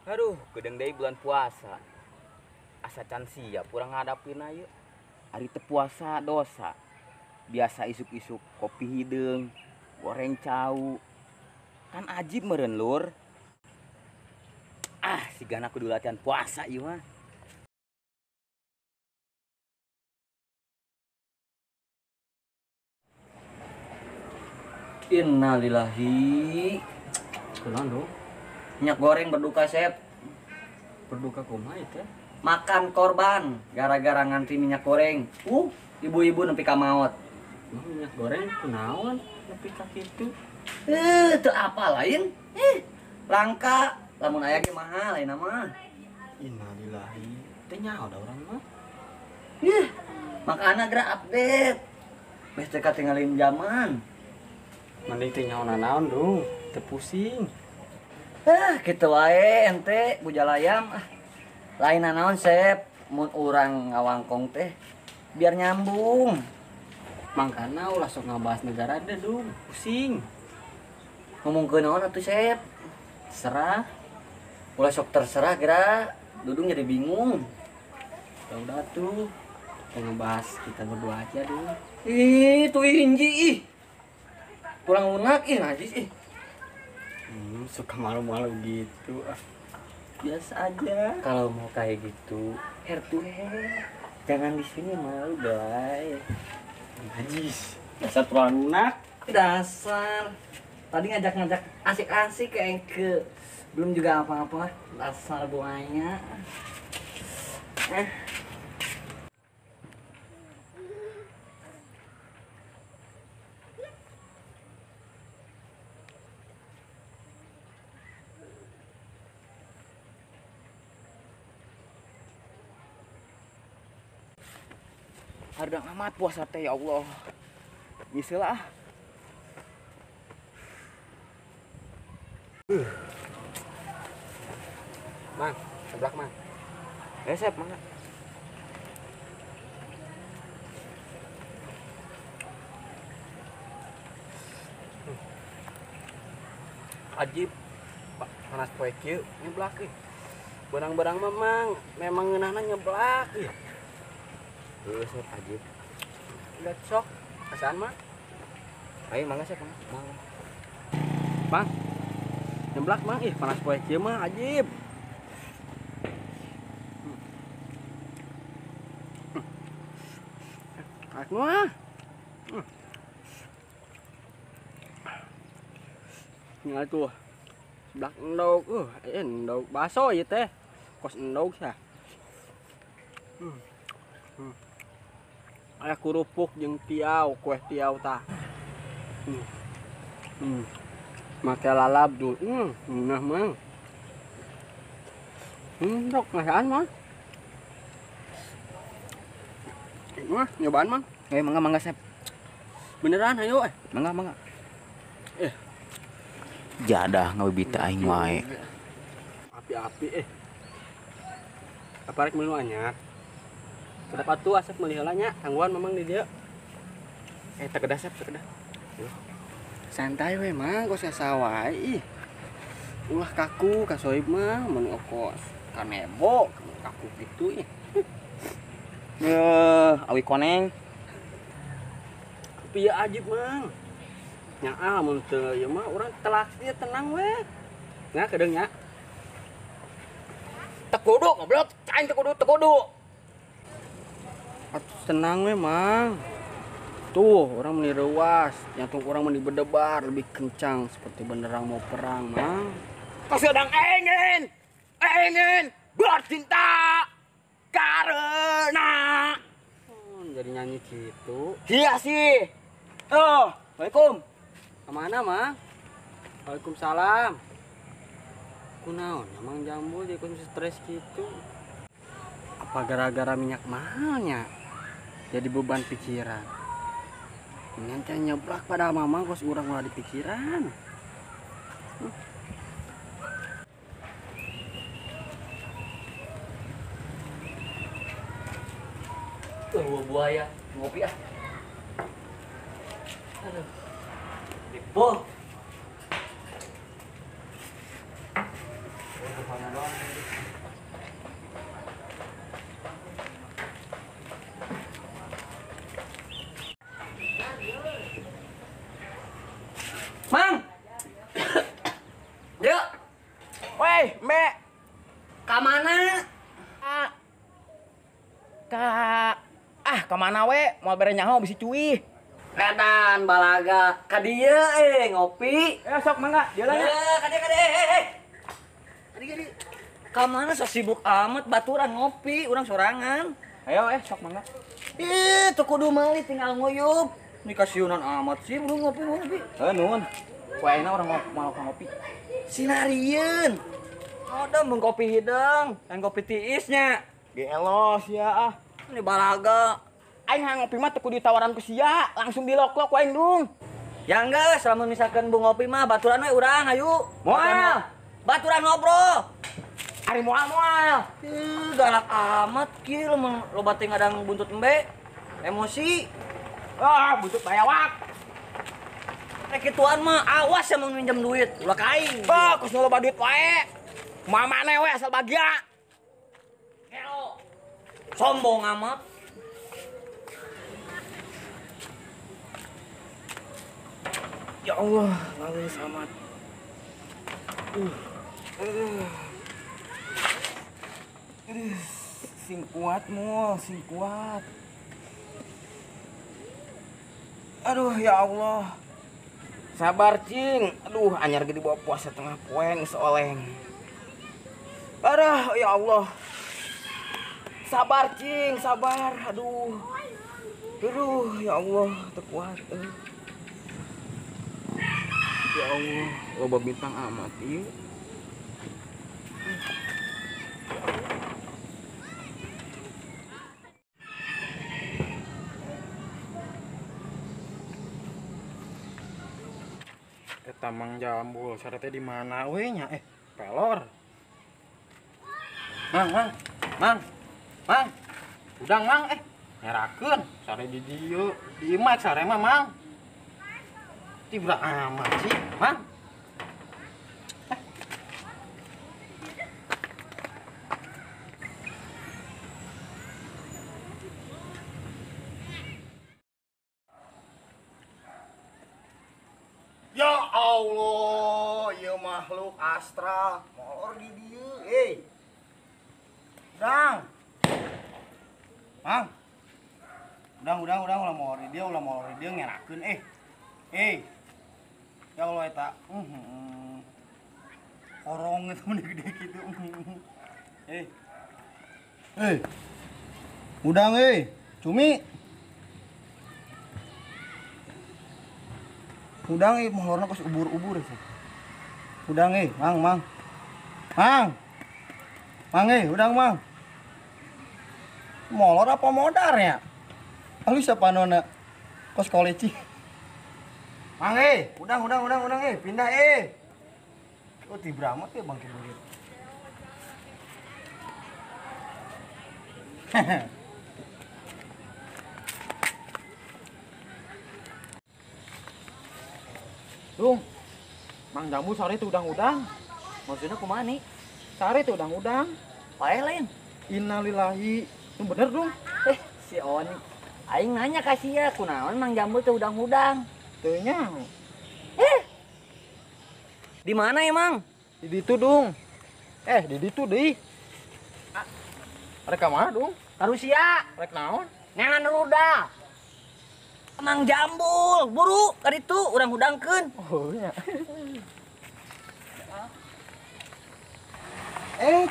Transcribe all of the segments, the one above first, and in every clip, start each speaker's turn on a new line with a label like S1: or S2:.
S1: Aduh, gedeng deui bulan puasa. Asa can siap urang ngadapin ayo. Ari teu puasa dosa. Biasa isuk-isuk kopi hideung, goreng cau. Kan ajib meureun lur. Ah, sigana kudu latihan puasa ieu mah.
S2: Innalillahi.
S3: Kunaon dong?
S2: Minyak goreng berduka, Sep.
S3: Berduka kumaha itu?
S2: Makan korban gara-gara ngantri minyak goreng. Ibu-ibu nepi ka maot.
S3: Minyak goreng kunaon nepi ka kitu?
S2: Teu apa lain? Langka, lamun aya ge mahal ayeuna mah.
S3: Innalillahi. Teu nyaho da urang mah.
S2: Ih, makana geura update. Beh teu katinggalin zaman.
S3: Mending teu nyaho nanaon dong, teu pusing.
S2: Kitu wae ente bujalayam. Lain nanaon Sep, mun urang ngawangkong teh biar nyambung.
S3: Mangkana ulah sok ngabahas negara deh dong, pusing.
S2: Ngomongkeun naon atuh Sep?
S3: Terserah.
S2: Ulah sok terserah geura, Dudung jadi bingung.
S3: Ya udah tuh, kita ngebahas kita berdua aja dong.
S2: Ih, tuh inji ih. Kurang lunak ih, najis ih.
S3: Suka malu-malu gitu. Biasa aja.
S1: Kalau mau kayak gitu, hair to hair. Jangan di sini malu, guys.
S3: Najis. Dasar tulang lunak.
S2: Dasar. Tadi ngajak-ngajak asik-asik kayak ke belum juga apa-apa. Dasar buaya.
S1: Hardang amat puasa teh ya Allah. Nyesel ah.
S3: Mang, seblak mang.
S1: Resep mang.
S3: Ajib panas poe kieu nyeblak ih. Barang-barang mah mang memang ngeunahna nyeblak ih.
S1: Resep ajib.
S3: Udah sok, asaan mah.
S1: Ayo mangga sep, mangga.
S3: Bang. Nyeblak mang ih panas poe kieu mah ajib. Aku mah. Tinggal tuh. Seblak endog, endog baso ieu teh. Kos endog sah. Aya kerupuk jeung tiaw, kue tiaw tah. Make lalap tuh. Ngeunah mang. Sok ngasaan mah. Mah nyobaan mang.
S1: Mangga mangga Sep.
S3: Beneran ayo
S1: Mangga mangga. Jadah ngabibita aing wae.
S3: Api-api Apa rek meuli nu anyar? Kedap atuh asep meuli heula nya, tangguhan mamang di dieu.
S1: Teu kedah Sep, teu kedah.
S3: Santai we mang, kos asa wae ih. Ulah kaku ka Soib mah mun okos kanebo kaku gitu ih.
S1: Awi koneng.
S3: Tapi ya ajib mang. Nyaa mun teu ieu mah urang telak ieu tenang we. Nya kedeung nya.
S1: Teu kudu goblok, aing teu kudu, teu kudu.
S3: Atuh tenang we mang. Tuh orang meni reuas, jantung orang meni berdebar lebih kencang seperti benderang mau perang mang.
S1: Kau sedang ingin bercinta karena
S3: jadi nyanyi gitu.
S1: Iya sih. Oh, Waalaikum.
S3: Kemana mang? Waalaikumsalam. Kunaon emang Jambul jadi konsumsi stres gitu. Apa gara-gara minyak mahalnya? Jadi beban pikiran. Nanti nyeblak pada mamang kos urang ulah di pikiran.
S2: Buaya ngopi ah. Aduh. Ripuh. Ka mana?
S1: Ka ka mana we? Moal bere nyaho bisi cuih.
S2: Edan balaga ka dieu ngopi.
S1: Sok mangga, dieu lah nya.
S2: Ka dieu ka dieu. Ka dieu. Ka mana sok sibuk amat baturan ngopi urang sorangan.
S1: Ayo sok mangga.
S2: Ih, teu kudu meuli tinggal nguyup. Ini kasiunan amat sih belum ngopi-ngopi.
S1: Heuh nuhun. Ku ayeuna urang mau ngopi.
S2: Sinarieun. Ada mung kopi hideung, lain kopi tiisnya.
S1: Gelos ya ah.
S2: Ini balaga.
S1: Aing hayang ngopi mah teu kudu ditawaran ku sia, langsung dilok-lok ku aing dung.
S2: Ya enggak, selama misalkan bung ngopi mah baturan we urang hayu.
S1: Moal.
S2: Baturan ngobrol.
S1: Ari moal-moal.
S2: Ih, galak amat kieu lamun loba teh ngadang buntut embe. Emosi.
S1: Ah, buntut bayawak.
S2: Rek kituan mah awas ya mun minjem duit, ulah ka aing.
S1: Bah, kos nu loba duit wae. Mamane we asal bagia.
S2: Gelo. Sombong amat.
S1: Ya Allah, lalu selamat. Sing kuat mul, sing kuat. Aduh ya Allah. Sabar cing. Aduh, anyar ge dibawa puasa tengah poe geus oleng. Aduh ya Allah. Sabar cing, sabar. Aduh. Aduh ya Allah, teu kuat. Ya Allah, loba bintang amat ieu.
S4: Eta Mang Jambul syaratnya di mana we nya? Pelor. Mang, mang, mang. Mang. Udang mang nyerakeun sare di dieu, di imah sare mah mang. Tibra amat sih, mang.
S5: Ya Allah, ieu makhluk astral molor di dieu euy. Udang. Mang. Udang ulah molor di dieu, ulah molor di dieu ngerakeun Ya Allah eta. Korong itu mun gede kitu. Udang cumi. Udang molorna kos ubur-ubur sih. Udang mang mang. Mang. Mang udang mang. Molor apa modarnya? Halus apa nona? Kos koleci. Mang udang pindah Oh tibra amat ya bangke burit.
S4: Dung, Mang Jambul sare itu udang-udang.
S2: Maksudnya kumaha nih?
S4: Sare itu udang-udang.
S2: Paeh lain.
S4: Innalillahi. Itu bener dong.
S2: Si Oni. Aing nanya ka sia, kunaon Mang Jambul teh udang-udang?
S4: Teu nyaho.
S2: Di mana emang?
S4: Di ditu, Dung. Di ditu deui. Rek ka mana, Dung?
S2: Ka Rusia.
S4: Rek naon?
S2: Neangan ruda. Mang Jambul, buru ka ditu urang hudangkeun.
S4: Oh nya.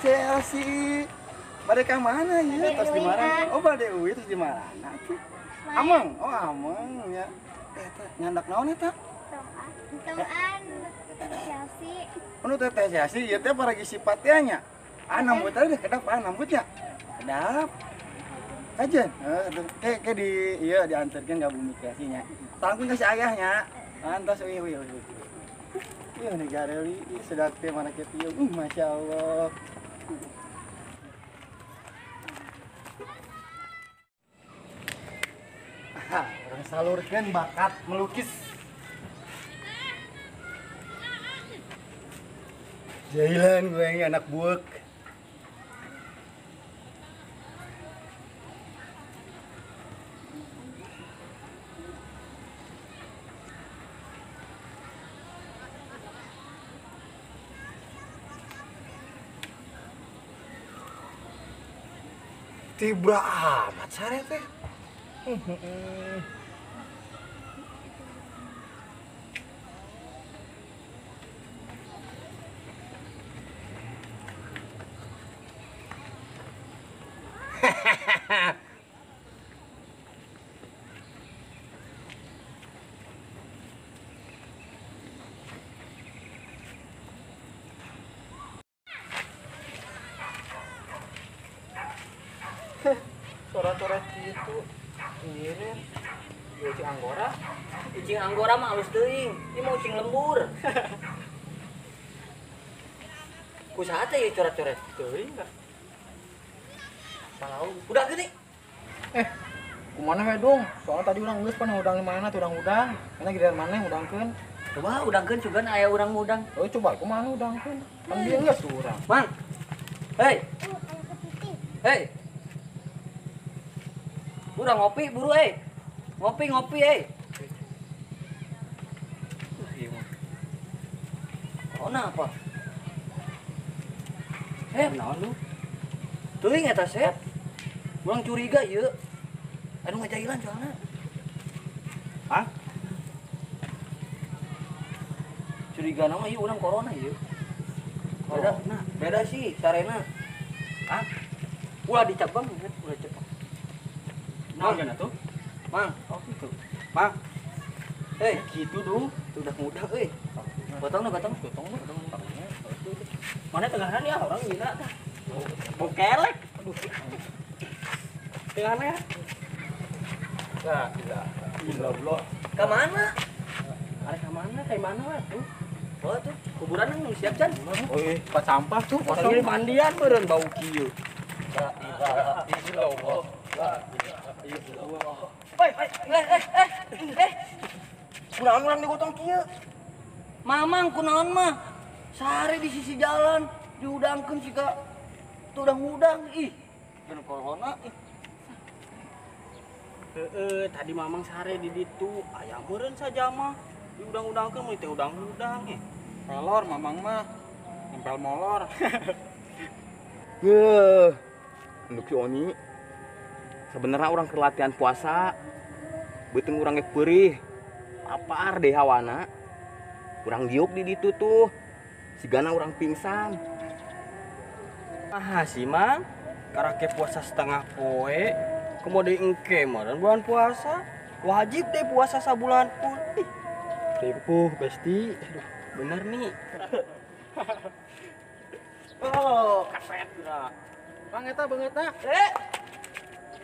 S5: Chelsea. Bade ka mana ya? Terus di mana? Oh, bade euy terus di mana tuh? Ameng. Oh, ameng ya. Eta nyandak naon eta?
S6: Toan Chelsea.
S5: Anu teh Chelsea ieu teh paragi sipatnya nya. Ah, nambutnya deh kedap ah nambutnya. Kedap. Kajen, ke di iya diantarkan ka bumi kreasinya. Tangkun ka si ayahnya. Antos euy euy euy. Ieu nih gareli sudah teh mana kieu. Masya Allah. Orang salurkan bakat melukis. Jahilan gue ini anak buek. Tibra amat sare teh.
S4: Coret-coret gitu ngirim ucing anggora.
S2: Ucing anggora mah alus teuing, ieu mah ucing lembur. Ku saha teh ieu coret-coret
S4: teuing dah.
S2: Palau udah gede.
S5: Kumaha we dong? Soalnya tadi urang geus pan udang di mana tuh udang-udang. Mana giliran maneh udangkeun.
S2: Coba udangkeun sugan aya urang udang.
S5: Oh coba kumaha udangkeun? Kan dia geus tuh urang.
S2: Mang. Hei. Hei. Urang ngopi buru eh. Ngopi eh. Corona apa? Naon lu? Teuing eta Sep. Urang curiga ieu. Anu ngajailan soalna.
S4: Hah?
S2: Curiga nama ieu urang corona ieu. Beda, beda sih sarena. Hah? Ulah dicabang, ulah cepat.
S4: Mang gana tuh?
S2: Mang,
S4: oh gitu. Mang.
S2: Hei,
S4: gitu dong.
S2: Tuh udah muda euy. Potong.
S3: Mana tengahan ya orang gila tah. Bokelek. Aduh. Tengahan ya.
S4: Nah, gila. Gila blok.
S2: Ka mana?
S3: Arek ka mana? Kayak mana lah tuh?
S2: Oh tuh, kuburan nu siap can.
S4: Oh iya, tempat sampah tuh.
S3: Kosong mandian meureun bau kieu.
S4: La ilaha illallah. La ilaha illallah.
S2: Hei, eh.
S5: Kunaon urang digotong kieu?
S2: Mamang kunaon mah? Sare di sisi jalan diudangkeun siga tudang-udang ih. Bener corona ih.
S3: Heeh, tadi mamang sare di ditu, aya meureun saja mah. Diudang-udangkeun mun teh udang-udang eh.
S4: Pelor mamang mah. Nempel molor.
S1: Geuh. Nduk si Oni. Sebenarnya orang kelatihan puasa. Beuteung urang ge peurih. Apar deh hawana. Urang diuk di ditu tuh. Sigana urang pingsan.
S3: Ah sih mang, karake puasa setengah poe, kemudian engke meureun bulan puasa. Wajib deh puasa sabulan pun. Ih. Ripuh besti. Aduh, bener nih.
S4: Oh, kaset geura. Mang eta beungeutna.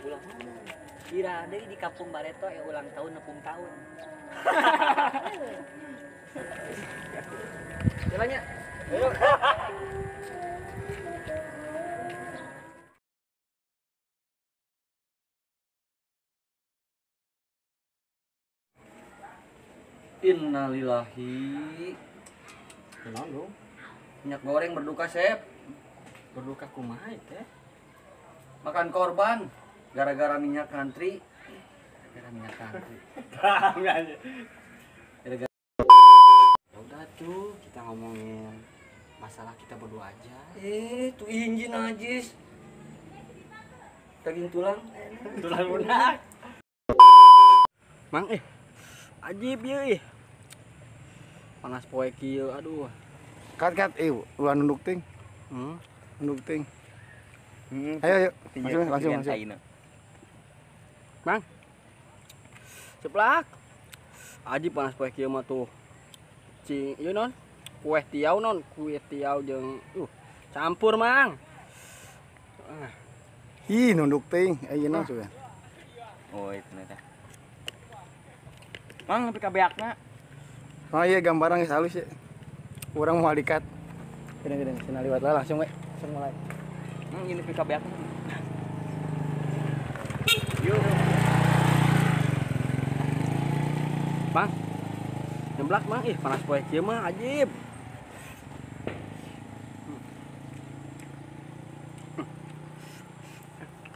S2: Ulang mana? Ira deui di kampung Bareto ya ulang tahun nepung tahun. Jalannya. Ayo. Innalillahi.
S4: Kunaon lu?
S2: Minyak goreng berduka, Sep.
S3: Berduka kumaha teh?
S2: Makan korban gara-gara minyak ngantri. Gara-gara minyak ngantri. Gara-gara.
S3: Ya udah tuh, kita ngomongin masalah kita berdua aja.
S2: Tuh injin najis. Daging tulang.
S3: Tulang lunak. Mang ajib ieu ih. Panas poe kieu aduh.
S5: Kat ulah nunduk ting. Nunduk ting. Ayo ayo langsung.
S3: Mang. Ceplak. Ajib panas poe kieu mah tuh. Cing ieu non. Kue tiaw non, kue tiaw jeung campur mang.
S5: Ih nunduk ting, ayeuna sudah.
S1: Oh itu teh. Mang nepi ka beakna.
S5: Oh iya gambaran geus halus ya. Urang mau dikat. Gede-gede cenah liwat lah langsung we. Langsung mulai.
S1: Ini nepi ka beakna. Yuk.
S3: Mang. Nyeblak mang ih panas poe kieu mah ajib.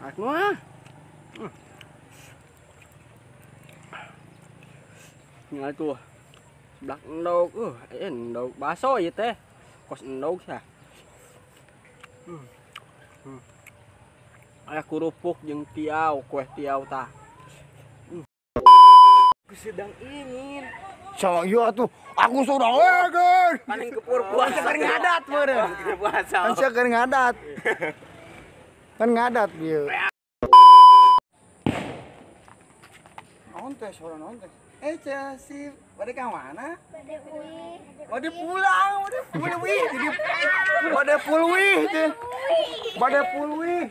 S3: Kayak mah. Tinggal tuh seblak endog, endog baso ieu teh. Kos endog sah. Aya kerupuk jeung tiaw, kue tiaw tah.
S1: Aku sedang ingin.
S5: Sama iya tuh, aku sudah ingin.
S1: Paling kepur puasa.
S5: Kan ngadat meureun.
S1: Puasa.
S5: Kan sia keur ngadat. Kan ngadat bieu. Naon teh suara naon teh? Eh Chelsea, bade ka mana?
S6: Bade uih.
S5: Bade pulang, bade puluih. Jadi bade puluih teh. Bade puluih.